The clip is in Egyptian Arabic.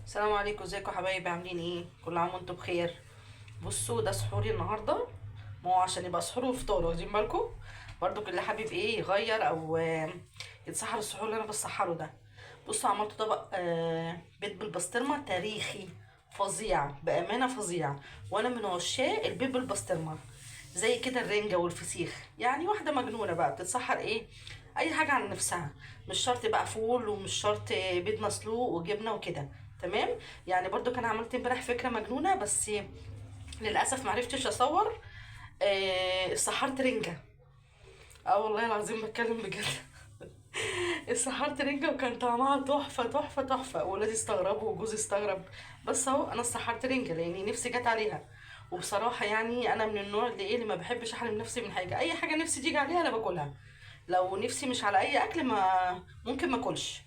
السلام عليكم، ازيكم يا حبايبي؟ عاملين ايه؟ كل عام وانتم بخير. بصوا، ده سحوري النهارده. ما هو عشان يبقى سحور وفطار، واخدين بالكم؟ برضو اللي حابب ايه يغير او يتسحر السحور اللي انا بسحره ده. بصوا، عملت طبق بيض بالبسطرمه تاريخي فظيع، بامانه فظيع. وانا من عشاق البيض بالبسطرمه، زي كده الرنجه والفسيخ. يعني واحدة مجنونة بقى بتتسحر ايه؟ اي حاجة عن نفسها، مش شرط بقى فول، ومش شرط بيض مسلوق وجبنه وكده. تمام. يعني برضو كان عملت امبارح فكرة مجنونه، بس للاسف معرفتش اصور. سحرت رنجه. اه والله العظيم بتكلم بجد. اتسحرت رنجة وكان طعمها تحفة تحفة تحفة. ولادي استغربوا وجوزي استغرب، بس اهو انا اتسحرت رنجة لاني نفسي جت عليها. وبصراحة يعني انا من النوع اللي ايه، اللي ما بحبش احرم نفسي من حاجة. اي حاجة نفسي تيجي عليها انا باكلها. لو نفسي مش على اي اكل ما ممكن ما اكلش.